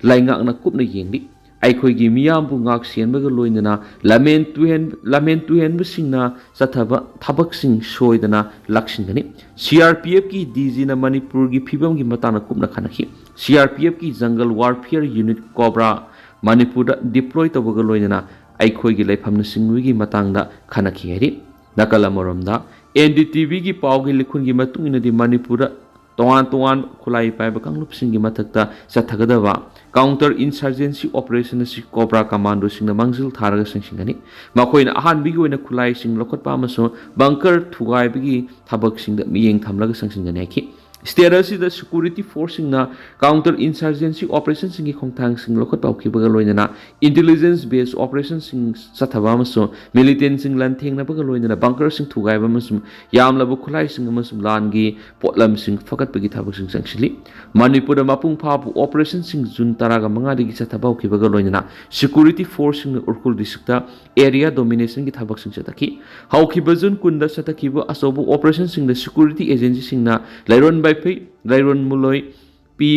ꯂꯩꯉꯥꯛꯅ ꯀꯨꯞꯅ ꯌꯦꯡꯂꯤ꯫ ꯑꯩꯈꯣꯏꯒꯤ ꯃꯤꯌꯥꯝꯕꯨ ꯉꯥꯛ ꯁꯦꯟꯕꯒ ꯂꯣꯏꯅꯅ ꯂꯝꯍꯦꯟ ꯇꯨꯍꯦꯟ-, ꯂꯝꯍꯦꯟ ꯇꯨꯍꯦꯟꯕꯁꯤꯡꯅ ꯆꯠꯊꯕ ꯊꯕꯛꯁꯤꯡ ꯁꯣꯏꯗꯅ ꯂꯥꯛꯁꯤꯟꯒꯅꯤ꯫ C R P F ꯀꯤ D G ꯅ ꯃꯅꯤꯄꯨꯔꯒꯤ ꯐꯤꯕꯝꯒꯤ ꯃꯇꯥꯡꯗ ꯀꯨꯞꯅ ꯈꯟꯅꯈꯤ꯫ C R P F ꯀꯤ Jungle Warfare Unit COBRA ꯃꯅꯤꯄꯨꯔꯗ deploy ꯇꯧꯕꯒ ꯂꯣꯏꯅꯅ ꯑꯩꯈꯣꯏꯒꯤ ꯂꯩꯐꯝꯅꯆꯤꯡꯕꯒꯤ ꯃꯇꯥꯡꯗ ꯈꯟꯅꯈꯤ ꯍꯥꯏꯔꯤ꯫ ꯅꯥꯀꯜ ꯑꯃꯔꯣꯝꯗ, N D T V ꯒꯤ ꯄꯥꯎꯒꯤ ꯂꯤꯈꯨꯟꯒꯤ ꯃꯇꯨꯡ ꯏꯟꯅꯗꯤ, ꯃꯅꯤꯄꯨꯔꯗ ꯇꯣꯉꯥꯟ ꯇꯣꯉꯥꯟꯕ ꯈꯨꯠꯂꯥꯏ ꯄꯥꯏꯕ ꯀꯥꯡꯂꯨꯞꯁꯤꯡꯒꯤ ꯃꯊꯛꯇ ꯆꯠꯊꯒꯗꯕ counter insurgency operation ꯑꯁꯤ COBRA commando ꯁꯤꯡꯅ ꯃꯥꯡꯖꯤꯜ ꯊꯥꯔꯒ ꯆꯪꯁꯤꯟꯒꯅꯤ꯫ ꯃꯈꯣꯏꯅ ꯑꯍꯥꯟꯕꯒꯤ ꯑꯣꯏꯅ ꯈꯨꯠꯂꯥꯏꯁꯤꯡ ꯂꯧꯈꯠꯄ ꯑꯃꯁꯨꯡ bunker ꯊꯨꯒꯥꯏꯕꯒꯤ ꯊꯕꯛꯁꯤꯡꯗ ꯃꯤꯠꯌꯦꯡ ꯊꯝꯂꯒ ꯆꯪꯁꯤꯟꯒꯅꯤ ꯍꯥꯏꯈꯤ꯫ ꯁ꯭ꯇꯦꯠ ꯑꯁꯤꯗ ꯁꯦꯀ꯭ꯌꯨꯔꯤꯇꯤ ꯐꯣꯔꯁꯁꯤꯡꯅ counter insurgency operationꯁꯤꯡꯒꯤ ꯈꯣꯡꯊꯥꯡꯁꯤꯡ ꯂꯧꯈꯠꯄ ꯍꯧꯈꯤꯕꯒ ꯂꯣꯏꯅꯅ intelligence based operationꯁꯤꯡ ꯆꯠꯊꯕ ꯑꯃꯁꯨꯡ militantꯁꯤꯡ ꯂꯥꯟꯊꯦꯡꯅꯕꯒ ꯂꯣꯏꯅꯅ bunkerꯁꯤꯡ ꯊꯨꯒꯥꯏꯕ ꯑꯃꯁꯨꯡ ꯌꯥꯝꯂꯕ ꯈꯨꯠꯂꯥꯏꯁꯤꯡ ꯑꯃꯁꯨꯡ ꯂꯥꯟꯒꯤ ꯄꯣꯠꯂꯝꯁꯤꯡ ꯐꯒꯠꯄꯒꯤ ꯊꯕꯛꯁꯤꯡ ꯆꯪꯁꯤꯜꯂꯤ꯫ ꯃꯅꯤꯄꯨꯔꯗ ꯃꯄꯨꯡ ꯐꯥꯕ operationꯁꯤꯡ June ꯇꯔꯥꯒ ꯃꯉꯥꯗꯒꯤ ꯆꯠꯊꯕ ꯍꯧꯈꯤꯕꯒ ꯂꯣꯏꯅꯅ ꯁꯦꯀ꯭ꯌꯨꯔꯤꯇꯤ ꯐꯣꯔꯁꯁꯤꯡꯅ ꯎꯈ꯭ꯔꯨꯜ districtꯇ area dominationꯒꯤ ꯊꯕꯛꯁꯤꯡ ꯆꯠꯊꯈꯤ꯫ ꯍꯧꯈꯤꯕ June ꯀꯨꯟꯗ ꯆꯠꯊꯈꯤꯕ ꯑꯆꯧꯕ operationꯁꯤꯡꯗ security agencyꯁꯤꯡꯅ ꯂꯩꯔꯣꯟ ꯕꯥꯏꯐꯩ, ꯂꯩꯔꯣꯟ ꯃꯨꯂꯣꯏ, ꯄꯤ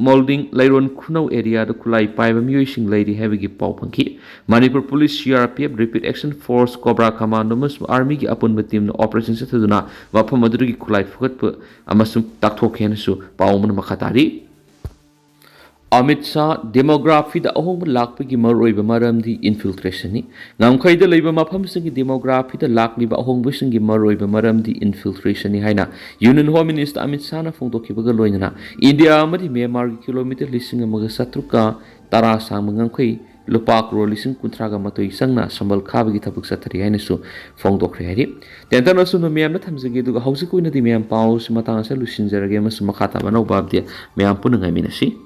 ꯃꯣꯜꯗꯤꯡ ꯂꯩꯔꯣꯟ ꯈꯨꯅꯧ ꯑꯦꯔꯤꯌꯥꯗ ꯈꯨꯠꯂꯥꯏ ꯄꯥꯏꯕ ꯃꯤꯑꯣꯏꯁꯤꯡ ꯂꯩꯔꯤ ꯍꯥꯏꯕꯒꯤ ꯄꯥꯎ ꯐꯪꯈꯤ꯫ Manipur police, C R P F, rapid action force, cobra commando ꯑꯃꯁꯨꯡ ꯑꯥꯔꯃꯤꯒꯤ ꯑꯄꯨꯟꯕ ꯇꯤꯝꯅ ꯑꯣꯄꯔꯦꯁꯟ ꯆꯠꯊꯗꯨꯅ ꯃꯐꯝ ꯑꯗꯨꯗꯒꯤ ꯈꯨꯠꯂꯥꯏ ꯐꯨꯒꯠꯄ ꯑꯃꯁꯨꯡ ꯇꯥꯛꯊꯣꯛꯈꯤ ꯍꯥꯏꯅꯁꯨ ꯄꯥꯎ ꯑꯃꯅ ꯃꯈꯥ ꯇꯥꯔꯤ꯫ ꯑꯃꯤꯠ ꯁꯥꯍ, ꯗꯦꯃꯣꯒ꯭ꯔꯥꯐꯤꯗ ꯑꯍꯣꯡꯕ ꯂꯥꯛꯄꯒꯤ ꯃꯔꯨꯑꯣꯏꯕ ꯃꯔꯝꯗꯤ ꯏꯟꯐꯤꯜꯇ꯭ꯔꯦꯁꯟꯅꯤ꯫ ꯉꯝꯈꯩꯗ ꯂꯩꯕ ꯃꯐꯝꯁꯤꯡꯒꯤ ꯗꯦꯃꯣꯒ꯭ꯔꯥꯐꯤꯗ ꯂꯥꯛꯂꯤꯕ ꯑꯍꯣꯡꯕꯁꯤꯡꯒꯤ ꯃꯔꯨꯑꯣꯏꯕ ꯃꯔꯝꯗꯤ ꯏꯟꯐꯤꯜꯇ꯭ꯔꯦꯁꯟꯅꯤ ꯍꯥꯏꯅ ꯌꯨꯅꯤꯌꯟ ꯍꯣꯝ ꯃꯤꯅꯤꯁꯇꯔ ꯑꯃꯤꯠ ꯁꯥꯍꯅ ꯐꯣꯡꯗꯣꯛꯈꯤꯕꯒ ꯂꯣꯏꯅꯅ ꯏꯟꯗꯤꯌꯥ ꯑꯃꯗꯤ ꯃ꯭ꯌꯥꯟꯃꯥꯔꯒꯤ ꯀꯤꯂꯣꯃꯤꯇꯔ ꯂꯤꯁꯤꯡ ꯑꯃꯒ ꯆꯥꯇ꯭ꯔꯨꯛꯀ ꯇꯔꯥ ꯁꯥꯡꯕ ꯉꯝꯈꯩ ꯂꯨꯄꯥ ꯀ꯭ꯔꯣꯔ ꯂꯤꯁꯤꯡ ꯀꯨꯟꯊ꯭ꯔꯥꯒ ꯃꯥꯊꯣꯏ ꯆꯪꯅ ꯁꯝꯕꯜ ꯈꯥꯕꯒꯤ ꯊꯕꯛ ꯆꯠꯊꯔꯤ ꯍꯥꯏꯅꯁꯨ ꯐꯣꯡꯗꯣꯛꯈ꯭ꯔꯦ ꯍꯥꯏꯔꯤ꯫ ꯇꯦꯟꯇꯛꯅ ꯑꯁꯨꯝꯅ ꯃꯌꯥꯝꯗ ꯊꯝꯖꯒꯦ, ꯑꯗꯨꯒ ꯍꯧꯖꯤꯛ ꯑꯣꯏꯅꯗꯤ ꯃꯌꯥꯝ ꯄꯥꯎꯁꯤ ꯃꯇꯥꯡ ꯑꯁꯤꯗ ꯂꯣꯏꯁꯤꯟꯖꯔꯒꯦ ꯑꯃꯁꯨꯡ ꯃꯈꯥ ꯇꯥꯕ ꯑꯅꯧꯕ ꯑꯞꯗꯦꯠ ꯃꯌꯥꯝ ꯄꯨꯟꯅ ꯉꯥꯏꯃꯤꯟꯅꯁꯤ꯫